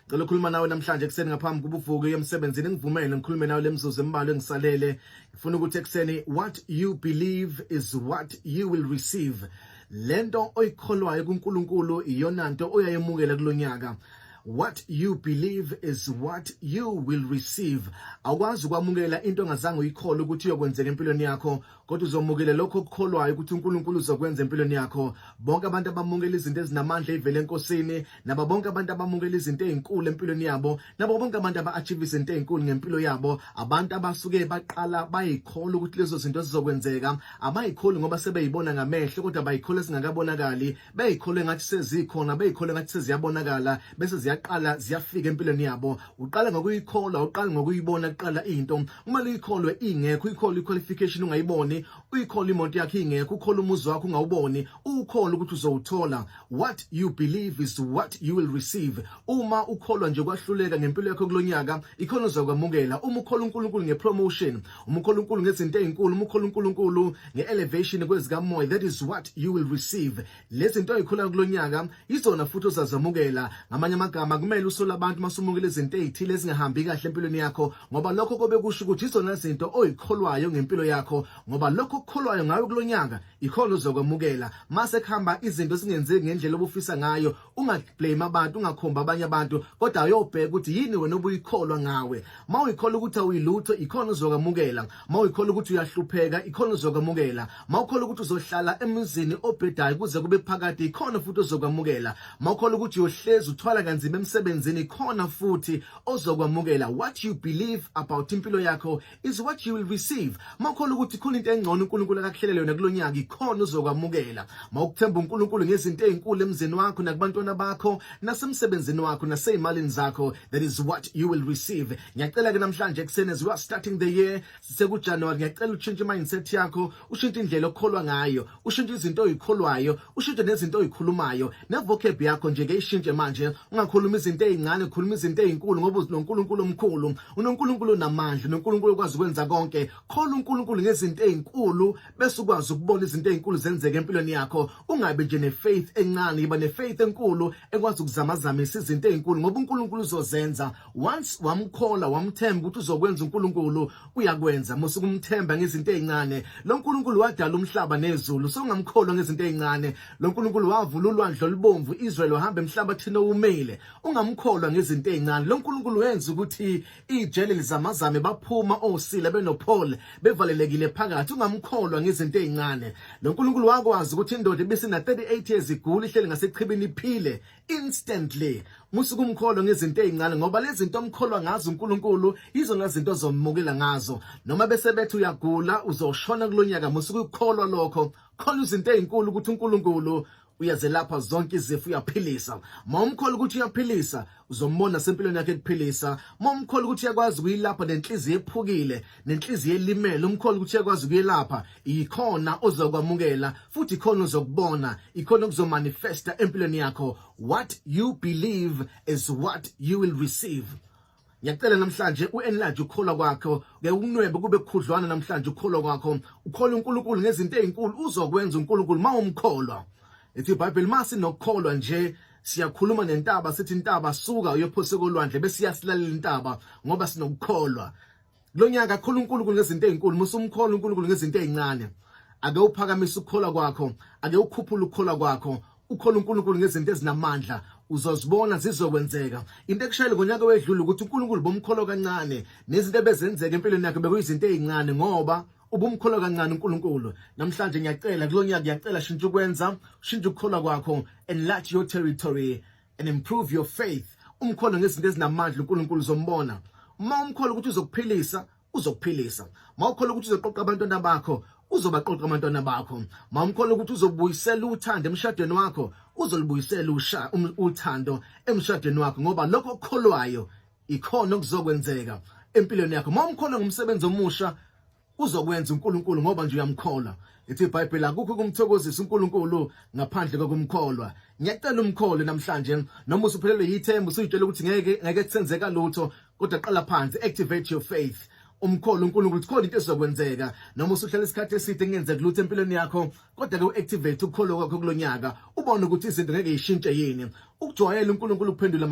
Ngicela ukukhuluma nawe namhlanje ekuseni ngaphambi kuba uvuke uye emsebenzini. Ngivumele ngikhulume nawe lemzuzu embalwa engisalele. Ngifuna ukuthi ekuseni, what you believe is what you will receive. Lento oyikholwayo kuNkulunkulu iyona nto oyayemukela kulonyaka. What you believe is what you will receive. Awukwazi ukwamukela into ongazange uyikholwe ukuthi iyokwenzeka empilweni yakho, kodwa uzomukela lokho okukholwayo ukuthi uNkulunkulu uzokwenza empilweni yakho. Bonke abantu abamukela izinto ezinamandla evela eNkosini, nabo bonke abantu abamukela izinto ezinkulu empilweni yabo, nabo bonke abantu aba-achieve izinto ezinkulu ngempilo yabo, abantu abasuke baqala bayikholwa ukuthi lezo zinto zizokwenzeka. Abayikholi ngoba sebeyibona ngamehlo, kodwa bayikholwa singakabonakali, beyikholwe ngathi sezikhona, beyikholwe ngathi seziyabonakala, bese ziyaqala ziyafika empilweni yabo. Uqala ngokuyikholwa, uqala ngokuyibona kuqala into. Uma uyikholwe ingekho, uyikholwe i-qualification ungayiboni, uyikholwe imoto yakho ingekho, ukholwe umuzi wakho ungawuboni, ukholwe ukuthi uzowuthola. What you believe is what you will receive. Uma ukholwa nje kwahluleka ngempilo yakho kulonyaka, ikhona uzokwamukela. Uma ukholwa uNkulunkulu ngepromotion, uma ukholwa uNkulunkulu ngezinto ezinkulu, uma ukholwa uNkulunkulu ngeelevation kwezikamoya, that is what you will receive. Lezi zinto ozikhula kulonyaka izona futhi ozazamukela. Ngamanye amagama, kumele usole abantu masumukela izinto ezithile ezingahambi kahle empilweni yakho, ngoba lokho kobe kusho ukuthi izona zinto oyikholwayo ngempilo yakho, ngoba lokho okukholwayo ngawe kulonyaka ikhona uzokwamukela. Mase kuhamba izinto zingenzeki ngendlela obufisa ngayo, ungablame abantu, ungakhomba abanye abantu, kodwa uyobheka ukuthi yini wena obuyikholwa ngawe. Mawuyikholwa ukuthi awuyilutho, ikhona uzokwamukela. Mawuyikholwa ukuthi uyahlupheka, ikhona uzokwamukela. Mawukholwa ukuthi uzohlala emzini obhedayo kuze kube phakade, ikhona futhi ozokwamukela. Mawukholwa ukuthi uyohlezi uthwala kanzima emsebenzini, ikhona futhi ozokwamukela. What you believe about impilo yakho is what you will receive. Mawukholwa ukuthi khona into engcono uNkulunkulu akakuhlelele yona kulonyaka, ikhona uzokwamukela. Mawukuthemba uNkulunkulu ngezinto ezinkulu emzini wakho, nakubantwana bakho, nasemsebenzini wakho, naseyimalini zakho, that is what you will receive. Ngiyacela ke namhlanje ekuseni, as we are starting the year, sisekuJanuary, ngiyacela ushintshe mindset yakho, ushintshe indlela okholwa ngayo, ushintshe izinto oyikholwayo, ushintshe nezinto oyikhulumayo, nevocab yakho nje ke ishintshe manje. Ungakhuluma izinto ezincane, khuluma izinto ezinkulu, ngoba unoNkulunkulu omkhulu, unoNkulunkulu onamandla, unoNkulunkulu okwazi ukwenza konke. Kholwa uNkulunkulu ngezinto ezinkulu, bese ukwazi ukubona izinto ezinkulu zenzeka empilweni yakho. Ungabi nje nefaith encane, yiba nefaith enkulu ekwazi ukuzamazamisa izinto ezinkulu, ngoba uNkulunkulu uzozenza. Once wamkhola, wamthemba ukuthi uzokwenza, uNkulunkulu uyakwenza. Musa ukumthemba ngezinto ezincane. Lo nkulunkulu wadala umhlaba nezulu, songamkholwa ngezinto ezincane. Lo nkulunkulu wavula ulwandle olubomvu, Israel wahamba emhlabathini owumile, ungamkholwa ngezinto ezincane. Lo nkulunkulu wenza ukuthi ijele lizamazame, baphuma osila benoPaul bevalelekile phakathi, ungamkholwa ngezinto ezincane. Lo nkulunkulu wakwazi ukuthi indoda ebisina 38 years igula, ihleli ngasechibini, iphile instantly. Musa ukumkholwa ngezinto ezincane, ngoba lezi zinto omkholwa ngazo uNkulunkulu izona zinto ozomukela ngazo. Noma bese bethi uyagula, uzoshona kulonyaka, musa ukukholwa lokho. Kholwa izinto ezinkulu ukuthi uNkulunkulu uyazelapha zonke izifo, uyaphilisa. Mawumkholwa ukuthi uyaphilisa, uzombona sempilweni yakhe ekuphilisa. Mawumkholwa ukuthi uyakwazi ukuyilapha nenhliziyo ephukile, nenhliziyo elimele, umkholwa ukuthi uyakwazi ukuyelapha, ikhona ozokwamukela futhi, ikhona uzokubona, ikhona okuzomanifesta empilweni yakho. What you believe is what you will receive. Ngiyacela namhlanje uenlarge ukukholwa kwakho, ke ukunwebe kube kukhudlwana namhlanje ukukholwa kwakho. Ukholwa uNkulunkulu ngezinto ezinkulu, uzokwenza uNkulunkulu mawumkholwa. Ithi iBhayibheli, masinokukholwa nje, siyakhuluma nentaba, sithi, "Intaba, suka uyophose kolwandle," bese iyasilalela intaba, ngoba sinokukholwa. Kulonyaka kholwa uNkulunkulu ngezinto ezinkulu, musumkholwa uNkulunkulu ngezinto ezincane. Ake uphakamise ukukholwa kwakho, ake ukhuphule ukukholwa kwakho, ukholwa uNkulunkulu ngezinto ezinamandla, uzozibona zizokwenzeka. Into ekushayela ngonyaka wedlule ukuthi uNkulunkulu bomkholwa kancane, nezinto ebezenzeka empilweni yakhe bekuyizinto ezincane, ngoba ubumkholwa kancane uNkulunkulu. Namhlanje ngiyacela, kulonyaka ngiyacela, shintsha ukwenza, shintsha ukukholwa kwakho, enlarge your territory and improve your faith. Umkholwa ngezinto ezinamandla uNkulunkulu, uzombona. Uma umkholwa ukuthi uzokuphilisa, uzokuphilisa. Mawukholwa ukuthi uzoqoqa abantwana bakho, uzobaqoqa abantwana bakho. Mawumkholwa ukuthi uzobuyisela uthando emshadweni wakho, uzolibuyisela uthando emshadweni wakho, ngoba lokho okukholwayo ikhona okuzokwenzeka empilweni yakho. Mawumkholwa ngumsebenzi omusha, uzokwenza uNkulunkulu, ngoba nje uyamkholwa. Ithi iBhayibheli, akukho kumthokozisa uNkulunkulu ngaphandle kokumkholwa. Ngiyacela umkhole namhlanje, noma usuphelelwe yithemba, usuyitshela ukuthi ngeke ngeke kusenzeka lutho, kodwa qala phansi, activate your faith, umkholo uNkulunkulu ukuthi khona into ezokwenzeka. Noma usuhlala isikhathi eside kungenzeki lutho empilweni yakho, kodwa ke uactivate ukholo kwakho kulonyaka, ubone ukuthi izinto ngeke yishintshe yini. Ukujwayela uNkulunkulu ukuphendula.